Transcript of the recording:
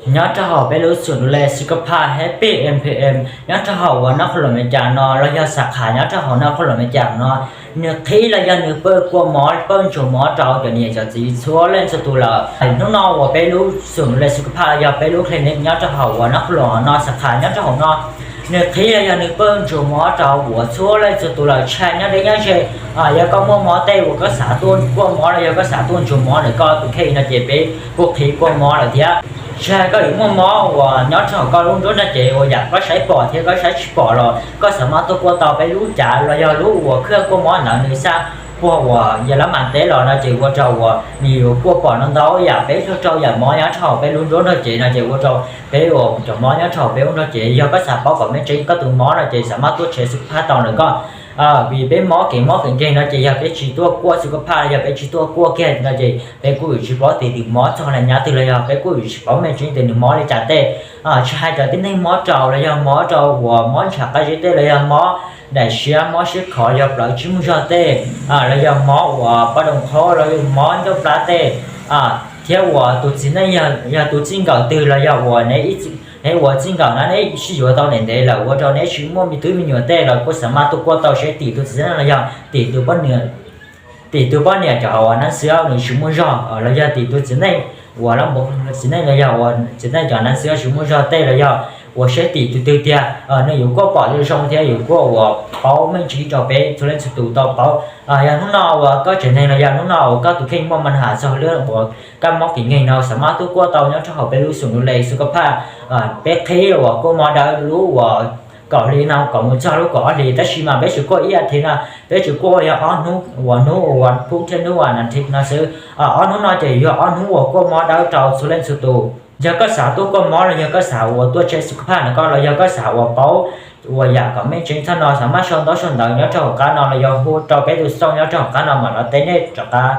Nyob rau hauv peb lub xum duv le xwb kab phaj Happy M P M nyob rau hauv uas North Carolina no los yog sab qhas nyob rau hauv North Carolina no, nws qhib los yog nws pawj kua mov pawj ntsuas mov rau cov niam cov txiv txhua leej txhua tus lawm. Hnub no uas peb lub xum duv le xwb kab phaj los yog peb lub clinic nyob rau hauv uas North Carolina no sab qhas nyob rau hauv no, nws qhib los yog nws pawj ntsuas mov rau uas txhua leej txhua tus lawm. Tsis hais nyob deb nyob ze, yog koj muaj mob tej uas koj xav tuaj kua mov los yog koj xav tuaj ntsuas mov ntawm koj tus kheej no ces peb kuj qhib kua mov lawm thiab. Tsis hais koj yuav muaj mob uas nyob rau hauv koj lub nruab nrog cev uas yam koj saib pom thiab koj saib tsis pom los koj xav mas tuaj kua tau peb lub cav los yog lub uas khwj kua mov ntawd nws xaj puag uas yog lab mas teb los no ces ua rau uas nws yuav kua pom no ntau yam peb txhua rau yam mob nyob rau hauv peb lub nruab nrog cev no ces ua rau peb uas cov mob nyob rau hauv peb lub nrog cev yog koj xav paub kom meej tseeb koj tus mob no ces xav mas tuaj tshev xwb kab phaj tau ntawm koj. Vim peb mob kev mob kev nkeeg no ces yog peb tsis tuaj kua xwb kab phaj los yog peb tsis tuaj kua kiag no ces peb kuj yuav tsis paub tias nws mob txog nyav twg los yog peb kuj yuav tsis paub meej tseeb tias nws mob li cas tej. Tsis hais cov tib neeg mob raus los yog mob rau uas mob ntshav qab zib tej los yog mob daim siab mob siab khov yog plawv tsis muaj zog tej, los yog mob uas poj doo qhov los yog mob ncauj plab tej, thiab uas tus txiv neej yog tus txij nkawm twg los yog uas neb ua txij nkawm na neb sib yuav tau ntev ntev lawm ua rau neb tsis muaj me tub me nyuam tej los kuj xav mas tuaj kua tau seb tim tus txiv neej los yog tim tus poj niam, tim tus poj niam cov uas nab xwb nws tsis muaj zog los yog tim tus txiv neej uas lab npua txiv neej los yog uas txiv neej cov nab xwb tsis muaj zog tej los yog uas seb tim tus twg tiag, nws yuav kuaj pom zoo zoo thiab yuav kuaj uas paub meej tseeb rau peb txhua leej txhua tus tau paub. Yog hnub no uas koj tsev neeg los yog hnub no uas koj tus kheej muaj mas has txog lub uas kab mob kev nkeeg no xav mas tuaj kuaj tau nyob rau hauv peb lub xum duv le xwb kab phaj. Peb qhib uas kuaj mob dawb lub uas kaum hli no kom mus txog lub kaum ob hlis tab sis mas peb tsis kuaj ib as thiv no, peb tsis kuaj yog ob hnub uas hnub uas phub thiab hnub uas nas thi no xwb. Ob hnub no ces yog ob hnub uas kuaj mob dawb rau txhua leej txhua tus. Yog koj xav tuaj kuaj mob los yog koj xav uas tuaj tshev xwb kab phaj no koj los yog koj xav uas paub uas yam kom meej tseeb txog no xav mas sau ntaub sau ntawv nyob rau hauv qab no los yog hu rau peb tus xov nyob rau hauv qab no mam los teb nej rov qab.